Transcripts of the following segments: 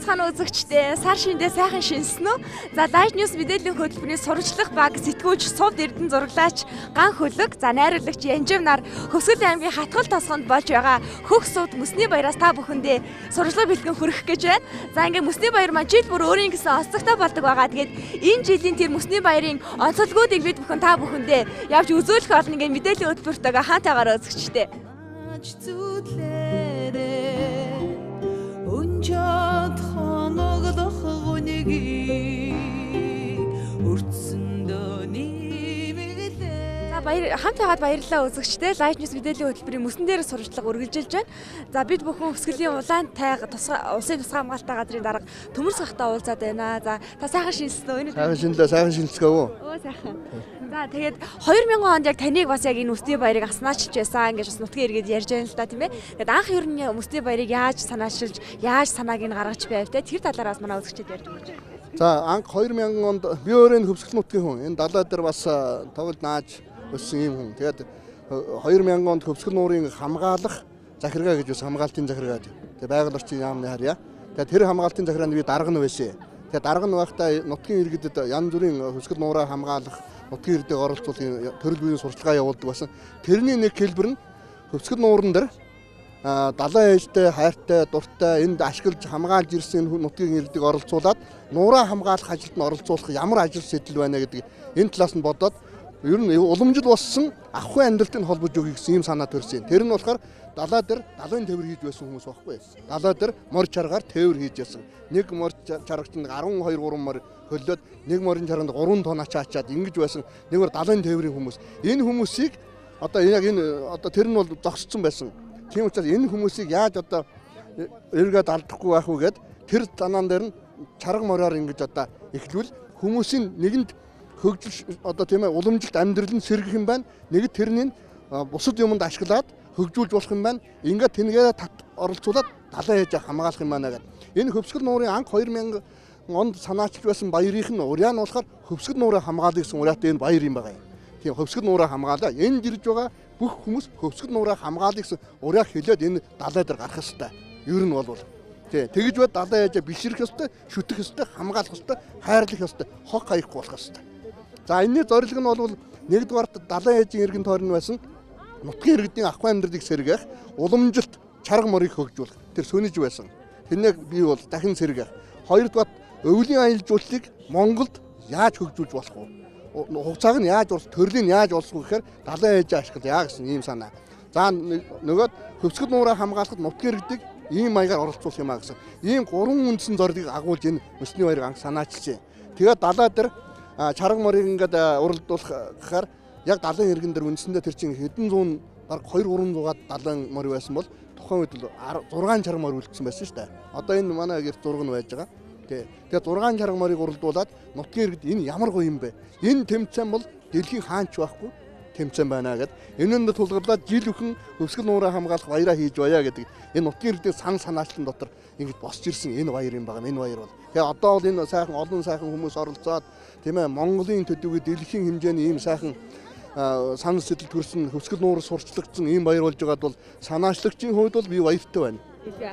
Сайбацхан үзэгчдээ сар шиндээ сайхан шинсэн үү? За Light News мэдээллийн хөтөлбөрийн сурвалжлах баг сэтгүүлч Сувд Эрдэнэ зураглаач Ган Хөлөг, за найруулагч Янжив нар Хөвсгөл аймгийн Хатгал тосгонд болж байгаа Хөх сувд мөсний баяраас та бүхэндээ сурвалжлага бэлтгэн хүргэх гэж байна. За ингээ мөсний баяр маань жил бүр өөрийн гэсэн онцлогтой болдог байгаа. Тэгээд энэ жилийн тэр мөсний баярын онцлогуудыг бид бүхэн та бүхэндээ явж үзүүлэх болно. Ингээ мэдээллийн хөтөлбөртөйгөө хаантайгаар үзэгчдээ. Өнжод хоноглох гүнгийг өртсөндөө нэмэглээ. За баяр хамт байгаад баярлалаа үзэгчдээ. Light News мэдээллийн хөтөлбөрийн мөсөн дээр сурвалжлага үргэлжилж байна. За бид бүхэн Хөвсгөлийн улаан тайга улсын тусгай хамгаалалтын газрын дарга Төмөрс хахтай уулзаад байна. За та сайхан шинэлсэн үү? Сайхан шинэлээ, сайхан шинэлцгээв үү? Өө сайхан. За тэгээд 2000 онд яг таныг бас яг энэ мөсний баярыг аснаачилж байсан гэж бас нутгийн иргэд ярьж байна л да, тийм ээ. Тэгээд анх ер нь мөсний баярыг яаж санаачилж, яаж санааг нь гаргаж байв те? Тэр талаар бас манай үзэгчид ярьж өгөөч. За анх 2000 онд би өөрөө энэ Хөвсгөл нутгийн хүн. Энэ далай дээр бас тоглож нааж өссөн ийм хүн. Тэгээд 2000 онд Хөвсгөл нуурын хамгаалах захиргаа гэж бас хамгаалтын захиргаа. Тэгээд байгаль орчин яамны харьяа. Тэгээд тэр хамгаалтын захиргаанд би дарга нь байсан. Тэгээд дарга нь байхдаа нутгийн иргэдэд янз бүрийн Хөвсгөл нуураа хамгаалах, нутгийн иргэдийг оролцуулах төрөл бүрийн сурчлагаа явуулдаг байсан. Тэрний нэг хэлбэр нь Хөвсгөл нууран дээр далайн ээлтэй, хайртай, дуртай энд ашиглаж хамгаалж ирсэн нутгийн иргэдийг оролцуулаад нуураа хамгаалах ажилд нь оролцуулах ямар ажил сэтэл байна гэдэг энэ талаас нь бодоод ер нь уламжил болсон ахуй амьдралтыг холбож өгье гэсэн ийм санаа төрсөн. Тэр нь болохоор далай дээр далайн тээвэр хийж байсан хүмүүс байхгүй. Далай дээр морь чаргаар тээвэр хийж байсан. Нэг морь чаргач нь 12 3 морь хөллөөд нэг морин чарганд 3 тонн ачаачаад ингэж байсан. Нэг бол далайн тээврийн хүмүүс. Энэ хүмүүсийг одоо яг энэ одоо тэр нь бол зогсцсон байсан. Тийм учраас энэ хүмүүсийг яаж одоо эргээд алдахгүй байх вэ гэд тэр санаан дээр нь чарга мориор ингэж одоо эхлүүл хүмүүсийн нэгэнд хөгжил одоо тийм ээ уламжилт амьдрал нь сэргэх юм байна. Нэгд тэрний бусад юмд ашиглаад хөгжүүлж болох юм байна. Ингээд тэнгээ тат оролцуулаад далайн ээж хамгаалах юм байна гэдэг. Энэ Хөвсгөл нуурын анх 2000 онд санаачилж байсан баярынх нь урья нь болохоор Хөвсгөл нуурыг хамгаалах гэсэн урьяатай энэ баяр юм байгаа юм. Тийм Хөвсгөл нуурыг хамгаалаа. Энд ирж байгаа бүх хүмүүс Хөвсгөл нуурыг хамгаалах гэсэн урьяа хэлээд энэ далай дээр гарах ёстой. Ер нь бол тий тэгж бод далайн ээж бишрэх ёстой, шүтэх ёстой, хамгаалах ёстой, хайрлах ёстой, хог хаяхгүй болох ёстой. За энэний зорилго нь бол нэгдүгээр далайн ээжийн эргэн тойрон байсан нутгийн иргэдийн ахуй амьдралыг сэргээх, уламжилт чарга морийг хөгжүүлэх тэр сөнөж байсан. Тэрнийг би бол дахин сэргээх. Хоёрдугаар өвлийн аялал жуулчлалыг Монголд яаж хөгжүүлж болох вэ? Хугацааг нь яаж урт, төрлийг нь яаж олох вэ гэхээр далайн ээжээ ашиглая гэсэн ийм санаа. За нөгөөд Хөвсгөл нуураа хамгаалахад нутгийн иргэдийг ийм маягаар оролцуулах юм а гэсэн. Ийм гурван үндсэн зорилгыг агуулж энэ мөсний баярыг анх санаачилжээ. Тэгээд далай дээр чарга морийг ингээд уралдуулах гэхээр яг далайн иргэн дээр үндсэндээ тэр чинь хэдэн зуун бараг 2 300-аад далайн морь байсан бол тухайн үед 6 чарга морь үлдсэн байсан шүү дээ. Одоо энэ манай гэрт зураг нь байж байгаа. Тий. Тэгээд 6 чарга морийг уралдуулаад нутгийн иргэд энэ ямар гоё юм бэ? Энэ тэмцээн бол дэлхийн хаанч байхгүй тэмцээн байна гэд. Энэ нь тулгуурлаад жил бүхэн Хөвсгөл нуураа хамгаалах баяраа хийж байя гэдэг энэ нутгийн иргэдийн сан санаачлан дотор ингэж босч ирсэн энэ баяр юм байна. Энэ баяр бол. Тэгээ одоо бол энэ сайхан олон сайхан хүмүүс оролцоод тийм ээ Монголын төдийгүй дэлхийн хэмжээний ийм сайхан санал сэтэл төрсөн Хөвсгөл нуур сурчлагдсан ийм баяр болж байгаад бол санаачлагчийн хувьд бол би баяртай байна. Бид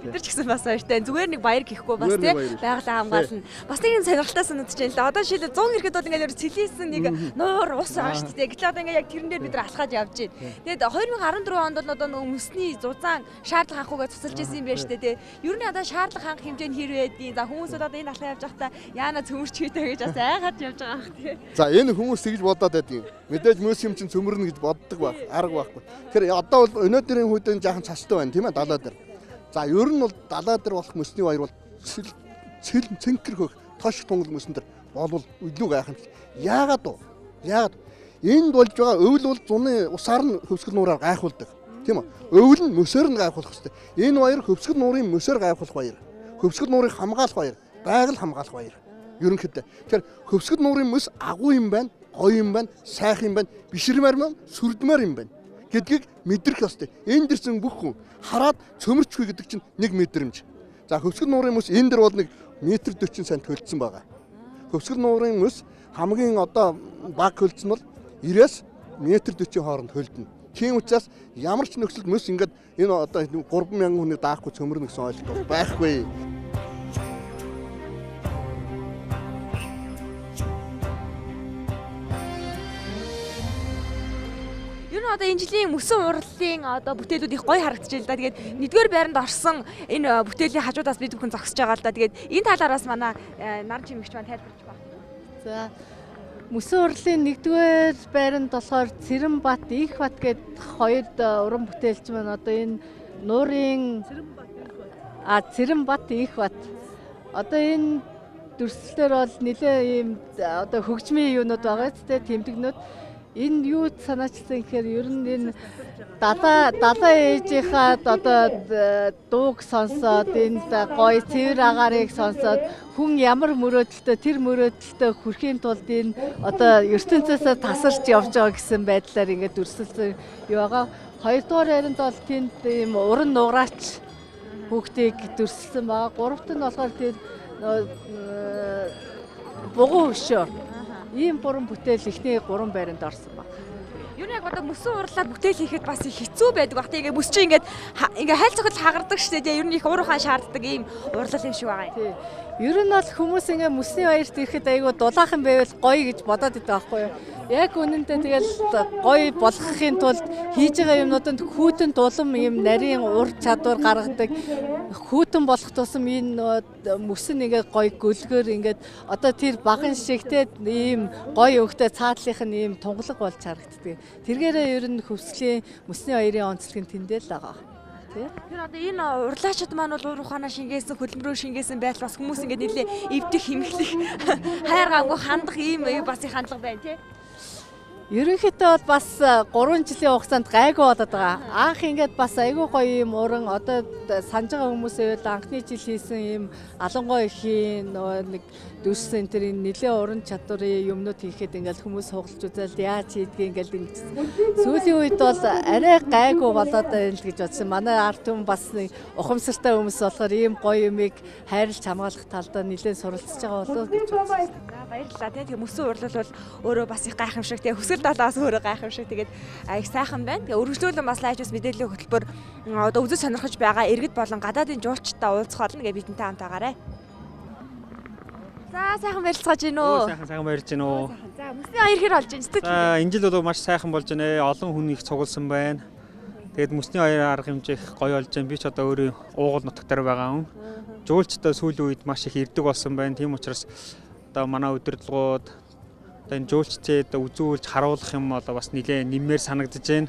нар ч гэсэн бас баяртай. Зүгээр нэг баяр гэхгүй бас тий байгалаа хамгаална. Бас нэг юм сонирхолтой санагдаж байна л да. Одоо жишээлбэл 100 ирэхэд бол ингээд цэлийсэн нэг нуур ус байгаа шүү дээ. Гэтэл одоо ингээд яг тэрэн дээр бид нар алхаад явж байна. Тэгээд 2014 онд бол одоо нөгөө мөсний зузаан шаардлага ханхуугаа цуцалж исэн юм байна шүү дээ тий. Ер нь одоо шаардлага ханх хэмжээ нь хэр байдгийг. За хүмүүс бол одоо энэ алхаа явж байхдаа яана цөмөрч хийтэй гэж бас айгаад явж байгаа анх тий. За энэ хүмүүс тэгж бодоод байдгийг. Мэдээж мөс юм чинь цөмөрнө гэж боддог байх. Арга байхгүй. Тэгэхээр одоо бол өнөөдрийн үед энэ жаахан цастай байна тийм ээ далай дээр. За ер нь бол далай дээр болох мөсний баяр бол цэл цэнхэр хөх тош тунгал мөсөн дээр болвол илүү гайхамшиг. Яагаад вэ? Яагаад? Энд болж байгаа өвөл бол зуны усаар нь Хөвсгөл нуураар гайхуулдаг. Тийм үү? Өвөл нь мөсөөр нь гайхуулах хэрэгтэй. Энэ баяр Хөвсгөл нуурын мөсөөр гайхуулах баяр. Хөвсгөл нуурыг хамгаалах баяр. Байгаль хамгаалах баяр. Ерөнхийдөө. Тэгэхээр Хөвсгөл нуурын мөс агуу юм байна, гоё юм байна, сайхан юм байна, бишрмээр юм, сүрдмээр юм байна гэдгийг мэдрэх ёстой. Энд ирсэн бүх хүн хараад цөмөрчгүй гэдэг чинь нэг мэдрэмж. За Хөвсгөл нуурын мөс энэ дэр бол нэг метр 40 сент хөлдсөн байгаа. Хөвсгөл нуурын мөс хамгийн одоо баг хөлдсөн бол 90-аас метр 40 хооронд хөлдөнө. Тийм учраас ямар ч нөхцөлд мөс ингээд энэ одоо 3000 хүний даахгүй цөмөрнө гэсэн ойлголт байхгүй. Ер нь одоо энэ жилийн мөсөн урлалын одоо бүтээлүүд их гоё харагдаж байна л да. Тэгээд нэгдүгээр байранд орсон энэ бүтээлийн хажуудаас бид бүхэн зогсож байгаа л да. Тэгээд энэ талаараас манай наран чимэгч маань тайлбарлаж байна. За мөсөн урлалын нэгдүгээр байранд болохоор Цэрэнбат, Инхбат гээд хоёр уран бүтээлч маань одоо энэ нуурын Цэрэнбат, Инхбат одоо энэ дүрслэлээр бол нэлээ ийм одоо хөгжмийн юунууд байгаа ч тэмдэгнүүд. Энэ юу санаачилсан гэхээр ер нь энэ далаа ээжийнхаа одоо дууг сонсоод энэ гоё цэвэр агаарыг сонсоод хүн ямар мөрөөдөлтөй тэр мөрөөдөлтөй хүрэхийн тулд энэ одоо ертөнцөөсөө тасарч явж байгаа гэсэн байдлаар ингээд дүрсэлсэн юу байгаа. Хоёрдугаар байранд бол тэнд ийм уран нугараач хүүхдийг дүрсэлсэн байгаа. Гуравт нь болохоор тэр бугуун хөшөө. Ийм гурван бүтээл эхний гурван байранд орсон баг. Юу нэг одоо мөсөн урлалаар бүтээл хийхэд бас их хэцүү байдаг баг. Тэгээ мөс чинь ингээд ингээ хайл цохил хагардаг штэ. Тэгээ ер нь их уур ухаан шаарддаг ийм урлал юм шиг байгаа юм. Тий. Ер нь бол хүмүүс ингээ мөсний баярт ирэхэд айгүй дулаахан байвал гоё гэж бодоод идэг байхгүй юу? Яг үнэндээ тэгэл гоё болгохын тулд хийж байгаа юмнуудад хүйтэн дулам ийм нарийн ур чадвар гаргадаг. Хүйтэн болох тусам энэ мөс нь ингээ гоё гөлгөр ингээд одоо тэр баган шигтэй ийм гоё өнгөтэй цаатлынх нь ийм тунгалаг болж харагддаг. Тэргээрээ ер нь хөвслийн мөсний баярын онцлог нь тэндээ л байгаа. Тэр одоо энэ урлаачид маань бол уур ухаанаа шингээсэн, хөдөлмөрөөр шингээсэн байдал бас хүмүүс ингээд нэлээ эвдэх, химхлэх, хайр гамгүй хандах ийм бас их хандлага байна тий. Ерөнхийдөө бол бас 3 жилийн хугацаанд гайгүй болоод байгаа. Анх ингээд бас айгүй гоё юм уран одоо санаж байгаа хүмүүсээ бол анхны жил хийсэн ийм алангой ихийн нөгөө нэг дүрсэн тэр энэ нэлээ уран чадварын юмнууд хийхэд ингээд хүмүүс хугалж үзэл яаж хийдгийг ингээд ингэсэн. Сүүлийн үед бол арай гайгүй болоод байна л гэж бодсон. Манай ард түмэн бас нэг ухамсартай хүмүүс болохоор ийм гоё юмыг хайрлж хамгаалах талдаа нэлээ суралцж байгаа болов гэж бодсон. За баярлалаа тий. Тэгээ мөсөн урлал бол өөрөө бас их гайхамшиг тий. Хүсэл далаас өөрөө гайхамшиг. Тэгээд их сайхан байна. Тэгээ өргөжлүүлэн бас лайжус мэдээллийн хөтөлбөр одоо үзэж сонирхож байгаа иргэд болон гадаадын жуулчдаа уулзах болно гэж бидэнтэй хамт байгаарай. За сайхан барилцгааж гин үү? Сайхан барьж гин үү? За мөсний баяр хэр болж байна? За энэ жил бол маш сайхан болж байна. Олон хүн их цугласан байна. Тэгээд мөсний баяр арга хэмжээ их гоё болж байна. Би ч одоо өөрөө уугуул нутагтаар байгаа хүн. Жуулчдаа сүүлийн үед маш их ирдэг болсон байна. Тийм учраас одоо манай удирдлагууд одоо энэ жуулчдад үзүүлж харуулах юм одоо бас нэлээ нэммээр санагдаж байна.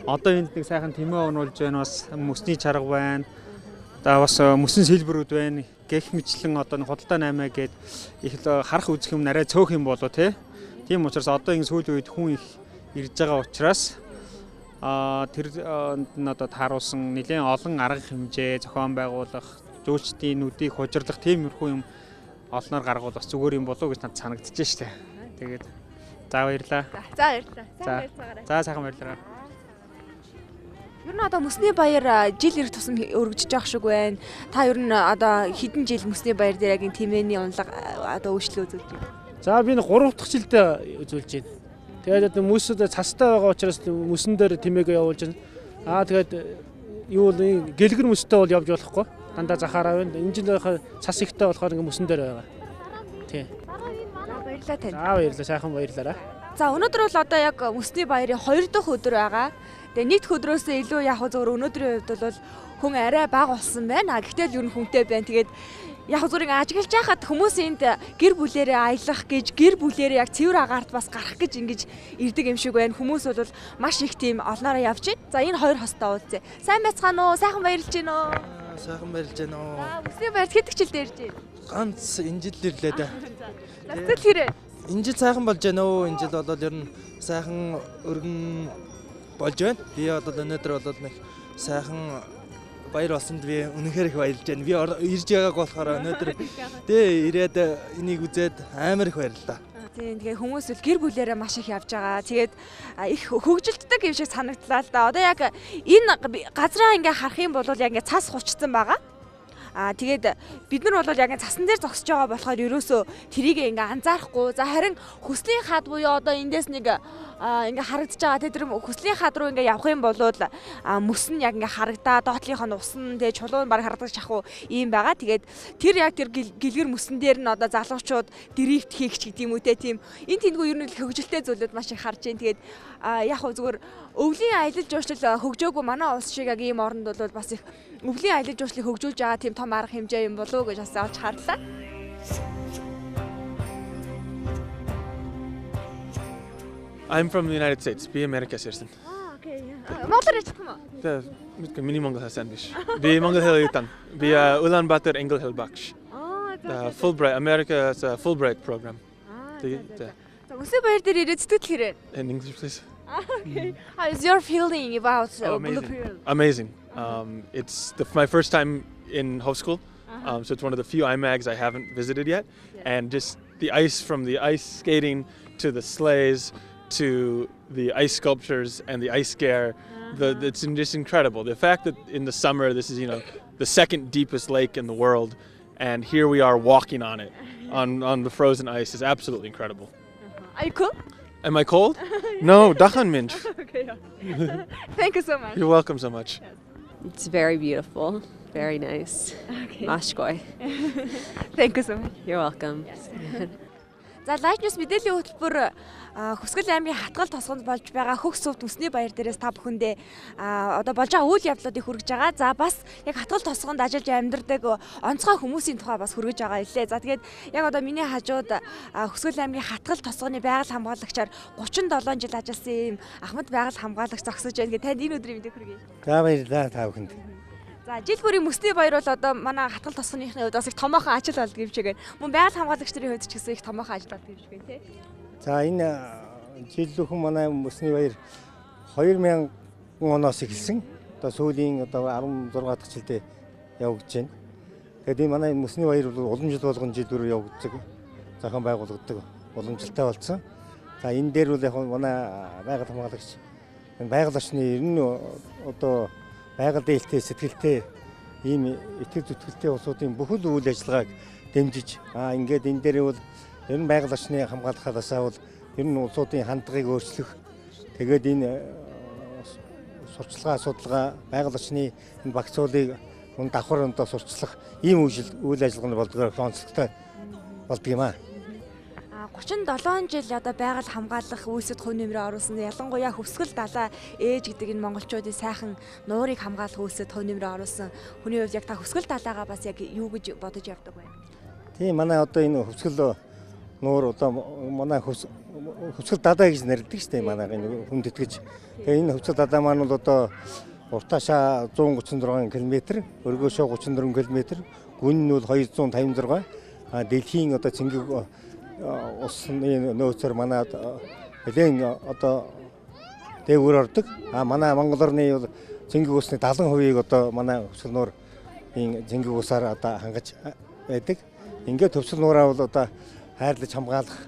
Одоо энд нэг сайхан тэмээ онуулж байна. Бас мөсний чарга байна. Одоо бас мөсөн сэлбэрүүд байна. Гэх мэтлэн одоо нэг худалдаа 8 гээд их л харах үзэх юм арай цөөх юм болоо тий. Тийм учраас одоо энэ сүүлийн үед хүн их ирж байгаа учраас тэр нь одоо тааруулсан нэлээд олон арга хэмжээ зохион байгуулах, жуулчдын нүдийг хужирлах тиймэрхүү юм олноор гаргавал бас зүгээр юм болов уу гэж надад санагдчихэж штэ. Тэгээд за баярлалаа. За баярлалаа. Сайн баярлалаа. За сайхан баярлалаа. Ер нь одоо мөсний баяр жил ирэх тусам өргөжж явах шиг байна. Та ер нь одоо хэдэн жил мөсний баяр дээр яг энэ тэмээний унлага одоо өөрчлөлт үзүүлж байна? За би 3 дахь жилдээ үзүүлж байна. Тэгээд одоо мөсөд цастай байгаа учраас мөсөн дээр тэмээгээ явуулж байна. Аа тэгээд юу л гэлгэр мөстэй бол явж болохгүй. Дандаа захаараа байна. Энэ жил цас ихтэй болохоор ингээ мөсөн дээр байгаа. Тий. Баярлалаа танд. За баярлалаа. Сайхан баярлалаа. За өнөөдөр бол одоо яг мөсний баярын 2 дахь өдөр байгаа. Тэгээ нэг дэх өдрөөсөө илүү яг зөвөр өнөөдрийн хувьд бол хүн арай бага болсон байна. Гэхдээ л ер нь хүнтэй байна. Тэгээд яг зөвөр ингэ ажиглаж байхад хүмүүс энд гэр бүлээрээ аялах гэж, гэр бүлээрээ яг цэвэр агаарт бас гарах гэж ингэж ирдэг юм шиг байна. Хүмүүс бол маш их тийм олноороо явж байна. За энэ хоёр хостой уулзъя. Сайн байцгаана уу? Сайхан баярлж байна уу? Сайхан баярлж байна уу? За мөсний баярт хэд хичээлд ирж байна? Ганц энэ жил ирлээ дээ. За сэтгэл хэрэг. Энэ жил сайхан болж байна уу? Энэ жил бол ер нь сайхан өргөн болж байна. Би бол өнөөдөр бол нэг сайхан баяр болсонд би үнэхээр их баярлж байна. Би ирж байгааг болохоор өнөөдөр тий ирээд энийг үзээд амар их баярлалаа. Тийм тэгээ хүмүүс бол гэр бүлээрээ маш их явж байгаа. Тэгээд их хөгжилддөг юм шиг санагдлаа л да. Одоо яг энэ газраа ингээ харах юм бол яг ингээ цас хучсан байгаа. Тэгээд бид нар бол яг цасан дээр зогсож байгаа болохоор ерөөсөө тэрийг ингээ анзаарахгүй. За харин хүслийн хад буюу одоо эндээс нэг ингээ харагдаж байгаа. Тэр хөслийн хад руу ингээ явах юм бол мөс нь яг ингээ харагдаа, доотлынх нь усан, тэгээ чулуу нь баг харагдаж шахуу ийм байгаа. Тэгээд тэр яг тэр гэлгэр мөсөн дээр нь одоо залуучууд дрифт хийх ч гэдэг юм уу те, тийм энэ тэндгүү ер нь хөгжилтэй зүйлүүд маш их харж байна. Тэгээд яг хөө зүгээр өвлийн аялал жуулчлал хөгжөөгүй манай улс шиг яг ийм оронд бол бас их өвлийн аялал жуулчлалыг хөгжүүлж байгаа тийм том арга хэмжээ юм болов уу гэж бас олж харлаа. I'm from the United States. Би Америкаас ирсэн. Аа, okay. Монголоор ярьчих юм уу? Тэ, миний монгол хэл сайн биш. Би монгол хэл оюутан. Би Улаанбаатар англи хэл багш. Аа, за. Fulbright, America's Fulbright program. Аа, за. За, мөсний баяр дээр ирээд сэтгэл хэрэг. In English, please. Okay. How is your feeling about Blue Pearl? Amazing. It's my first time in Hovsgol. So it's one of the few IMAGs I haven't visited yet. And just the ice, from the ice skating to the sleighs to the ice sculptures and the ice scare, it's just incredible. The fact that in the summer this is, you know, the second deepest lake in the world, and here we are walking on it, on the frozen ice, is absolutely incredible. Are you cool? Am I cold? No, Дахан минь. Okay. Thank you so much. You're welcome so much. It's very beautiful. Very nice. Okay. Маш гоё. Thank you so much. You're welcome. Yes. За, Light News мэдээллийн хөтөлбөр Хөвсгөл аймгийн Хатгал тосгонд болж байгаа Хөх сувд мөсний баяр дээрээс та бүхэндээ одоо болж байгаа үйл явдлуудыг хүргэж байгаа. За, бас яг Хатгал тосгонд ажиллаж амьдардаг онцгой хүмүүсийн тухай бас хүргэж байгаа илээ. За, тэгээд яг одоо миний хажууд Хөвсгөл аймгийн Хатгал тосгоны байгаль хамгаалагчаар 37 жил ажилласан ийм ахмад байгаль хамгаалагч зогсож байна. Тэгээд танд энэ өдрийн мэндийг хүргэе. За, баярлалаа та бүхэнд. За, жил бүрийн мөсний баяр бол одоо манай Хатгал тосгоныхны хувьд бас их томоохон ажил болдог юм шиг байна. Мөн байгаль хамгаалагч нарын хувьд ч гэсэн их томоохон ажил болдог юм шиг байна, тий. За, энэ жил бүхэн манай мөсний баяр 2000 оноос эхэлсэн. Одоо сүүлийн одоо 16 дахь жилдээ явагдаж байна. Тэгээд энэ манай мөсний баяр бол уламжлал болгон жил бүр явагддаг. Зохион байгуулагддаг уламжлалтай болсон. За, энэ дээр бол яг манай байгаль хамгаалагч энэ байгаль орчны ер нь одоо байгаль дээлтэй, сэтгэлтэй ийм итгэл зүтгэлтэй улсуудын бүхэл үйл ажиллагааг дэмжиж, ингээд энэ дээр бол ер нь байгаль орчны хамгаалахаасаа бол ер нь улсуудын хандлагыг өөрчлөх, тэгээд энэ сурчлагаа, судалгаа, байгаль орчны энэ багцуулыг мөн давхар өндөө сурчлах ийм үйл ажиллагаанд болдгоор онцлогтой болдог юм аа. 37 жил одоо байгаль хамгаалах үйлсэд хувь нэмрээ оруулсан. Ялангуяа Хөвсгөл далай ээж гэдэг энэ монголчуудын сайхан нуурыг хамгаалах үйлсэд хувь нэмрээ оруулсан хүний хувьд яг та Хөвсгөл далайгаа бас яг юу гэж бодож явдаг вэ? Тийм, манай одоо энэ Хөвсгөл нуур одоо манай Хөвсгөл далай гэж нэрлэдэг шүү дээ, манай энэ хүндэтгэж. Тэгээ энэ Хөвсгөл далай маань бол одоо уртаашаа 136 км, өргөөшөө 34 км, гүн нь бол 256. Дэлхийн одоо цэнгэг усны нөөцөөр манай нэлээд одоо дээгүүр ордог. А манай Монгол орны бол цэнгэг усны 70%-ийг одоо манай Хөвсгөл нуурын цэнгэг усаар одоо хангаж байдаг. Ингээд Хөвсгөл нуураа бол одоо хайрлаж хамгаалах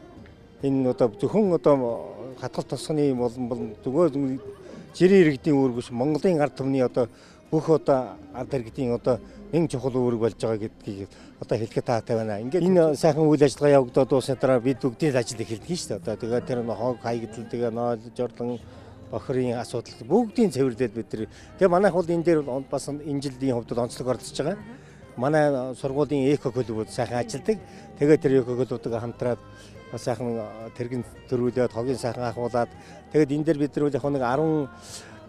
энэ одоо зөвхөн одоо Хатгал тосгоны болон зүгээр жирийн иргэдийн үүрэг биш, Монголын ард түмний одоо бүх одоо ард иргэдийн одоо нэг чухал үүрэг болж байгаа гэдгийг одоо хэлэхэд таатай байна. Ингээд энэ сайхан үйл ажиллагаа явагдаад дуусны дараа бид бүгдийн ажил эхэлдэг шүү дээ. Одоо тэгээд тэр хог хаягдал, тэгээ нойл, жорлон, бохирын асуудал бүгдийн цэвэрлээд бид тэр. Тэгээ манайх бол энэ дээр бас энэ жилийн хувьд онцлог оролцож байгаа. Манай сургуулийн эко клубүүд сайхан ажилладаг. Тэгээд тэр эко клубүүдээ хамтраад бас сайхан тэргэн төрүүлээд хогийн сайхан ахуулаад тэгээд энэ дээр бид нар яг нэг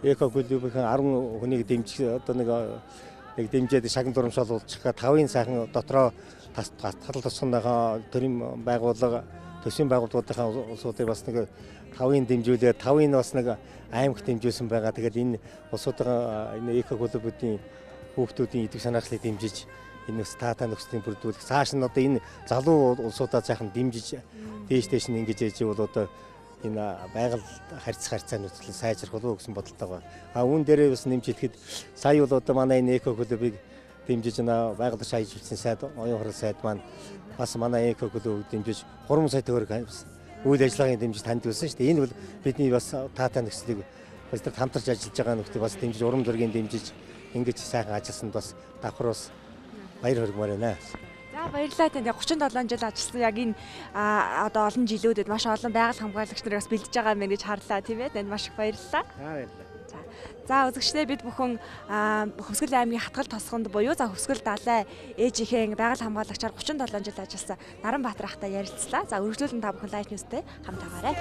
10 эко клубийн 10 хүнийг дэмжих одоо нэг дэмжээд шагн дурамшаал уулзах 5-ын сайхан дотроо татал тосгоныхоо төрийн байгууллага, төсвийн байгууллагуудынхаа улсуудыг бас нэг 5-ын дэмжүүлээд 5-ын бас нэг аймагт дэмжүүлсэн байгаа. Тэгээд энэ улсуудын энэ эко клубүүдийн хүүхдүүдийн идэв санаачлалыг дэмжиж энэ бас таатай нөхцөлийг бүрдүүлэх. Цааш нь одоо энэ залуу улсуудаа сайхан дэмжиж дээш дээш нь ингэж яж бол одоо энэ байгаль харьцаа нөхцөл сайжрах болов уу гэсэн бодолтой байна. А үүн дээрээ бас нэмж хэлэхэд сая бол одоо манай энэ эко клубыг дэмжиж на байгаль орчин аяж хилцэн сайд, оюун хурал сайд маань бас манай эко клубыг дэмжиж 3 сая төгрөг үйл ажиллагааг дэмжиж таньдуулсан шүү дээ. Энэ бол бидний бас таатай нөхцөлийг бас тэр хамтарч ажиллаж байгаа нөхцөлийг бас дэмжиж, урам зоригийн дэмжиж ингэж сайхан ажилласанд бас давхар бас баяр хүргэмээр байна. За баярлалаа танд. 37 жил ажилласан яг энэ одоо олон жилүүдэд маш олон байгаль хамгаалагч нарыг бас бэлдэж байгаа юм байна гэж харлаа, тийм ээ. Танд маш их баярлалаа. За баярлалаа. За үзэгчдээ, бид бүхэн Хөвсгөл аймгийн Хатгал тосгонд буюу за Хөвсгөл далай ээжийнхээ байгаль хамгаалагчаар 37 жил ажилласан Наранбаатар ахтай ярилцлаа. За үргэлжлүүлэн та бүхэн Light News-тэй хамт байгаарай.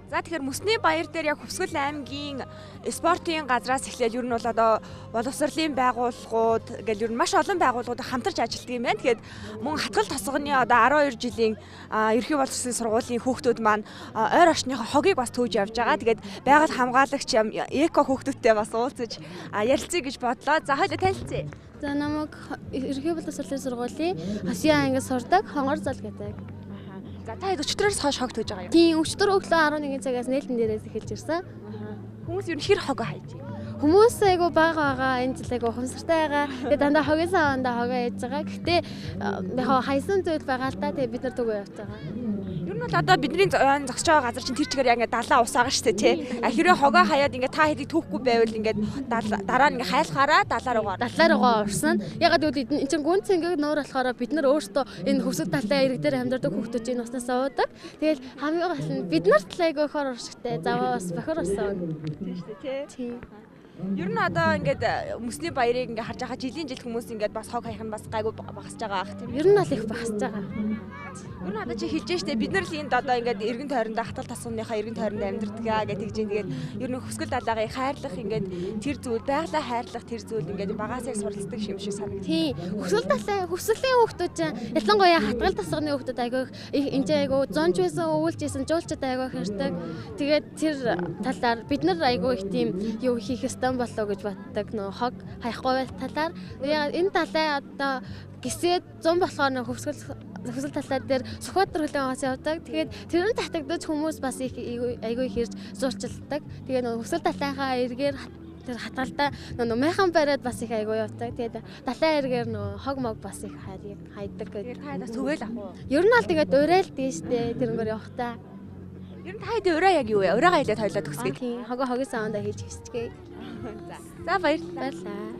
За тэгэхээр мөсний баяр дээр яг Хөвсгөл аймгийн спортын газраас эхлээл ер нь бол одоо боловсролын байгууллагууд гэл ер нь маш олон байгууллагууд хамтарч ажилладаг юм байна. Тэгэхээр мөн Хатгал тосгоны одоо 12 жилийн ерөнхий боловсролын сургуулийн хүүхдүүд маань ойр орчныхоо хогийг бас төөж явж байгаа. Тэгээд байгаль хамгаалагч эко хүүхдүүдтэй бас уулзаж ярилцъя гэж бодлоо. За хоёлаа танилцъя. За намайг ерөнхий боловсролын сургуулийн 9 ангид сурдаг Хонгор зал гэдэг. За та хэд өчтөрөөс хойш хог төөж байгаа юм? Тийм, өчтөр өглөө 11 цагаас нээлтэн дээрээс эхэлж ирсэн. Хүмүүс ер нь хэр хогоо хайж байна? Хүмүүс айгу бага байгаа, энэ жил айгу ухамсартай байгаа. Тэгээ дандаа хогийн савандаа хогоо яаж байгаа. Гэхдээ яг хайсан зүйл байгаа л да. Тэгээ бид нар төгөө явж байгаа. Ер нь бол одоо бидний зогсож байгаа газар чинь тэр чигээр яг ингээд далаа ус байгаа шүү дээ, тий. Хэрвээ хогоо хаяад ингээд та хэдийг түүхгүй байвал ингээд дараа нь ингээд хайлахаараа далаа руугаа. Далаа руугаа урсан. Ягаад гэвэл энэ чинь гүн цэнгийг нуур болохоор бид нар өөрсдөө энэ Хөвсгөл далайн ирэг дээр амьдардаг хүүхдүүд энэ уснаас уудаг. Тэгэл хамгийн гол нь бид нарт л айгу хор уршигтай. Заваа бас бохор усан. Тийм шүү дээ, тий. Тийм. Ер нь одоо ингээд мөсний баярыг ингээд харж байгаа жилийн жил хүмүүс ингээд бас хог хаях нь бас гайгүй багасж байгаа ах, тийм. Ер нь бол их багасж байгаа. Ер нь одоо чи хэлж штэ, бид нар л энд одоо ингээд эргэн тойрондоо Хатгал тосгоныхоо эргэн тойронд амьдардаг гэж тэгж юм. Тэгээд ер нь Хөвсгөл далайгаа хайрлах ингээд тэр зүйл байгалаа хайрлах тэр зүйл ингээд багаас яг суралцдаг юм шиг санагдав. Тийм. Хөвсгөл далай Хөвсгөлийн хүүхдүүд чинь ялангуяа Хатгал тосгоны хүүхдүүд айгүй энэ чинь айгүй зонж байсан, өвөлж байсан, жуулчд айгүй хэрдэг. Тэгээд тэр талаар бид нар айгүй их тийм юу хийх ёстой болоо гэж боддог. Нөө хог хаяхгүй байх талаар. Яг энэ талаа одоо гисээд зун болохоор нөө Хөвсгөл талаа дээр Сүхбаатар хүлэн аваас явдаг. Тэгээд тэр нь татагдаж хүмүүс бас их айгүй их ирж зурчилдаг. Тэгээд нөө Хөвсгөл талынхаа эргээр тэр хатгалдаа нөө майхан бариад бас их айгүй явдаг. Тэгээд далайн эргээр нөө хог мог бас их хайдаг. Тэгээд та бас түгээл ах уу? Ер нь л тэгээд уриал дээ штэ тэрнгээр явах та. Ер нь та хэд ураа яг юу вэ? Ураагаа хэлээд хоёлаа төгсгөө. Тийм. Хогоо хогийн савандаа хийж хэсчгээ. За баярлалаа. Баярлалаа.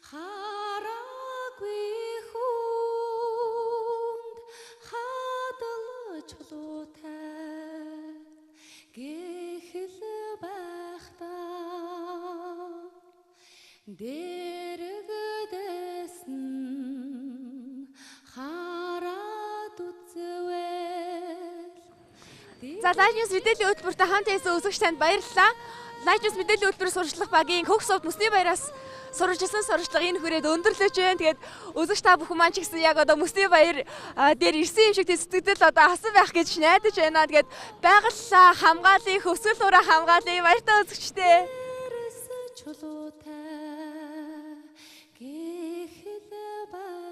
Хараагүй хүнд хадалж чулуутай гэхэл байхдаа дэрэгдэс нь хараад үзвэл. За Light News мэдээллийн хөтөлбөртэй хамт байсан үзэгч танд баярлалаа. Light News мэдээллийн хөтөлбөр сурчлах багийн Хөх сувд мөсний баяраас сурвалжилсан сурчлага энэ хүрээд өндөрлөж байна. Тэгээд үзэгч та бүхэн маань ч гэсэн яг одоо мөсний баяр дээр ирсэн юм шиг сэтгэл одоо асан байх гэж найдаж байна. Тэгээд байгаль хамгаалъя, Хөвсгөл нуураа хамгаалъя. Баяртай үзэгчдээ. Чулуутай гэхэл бай.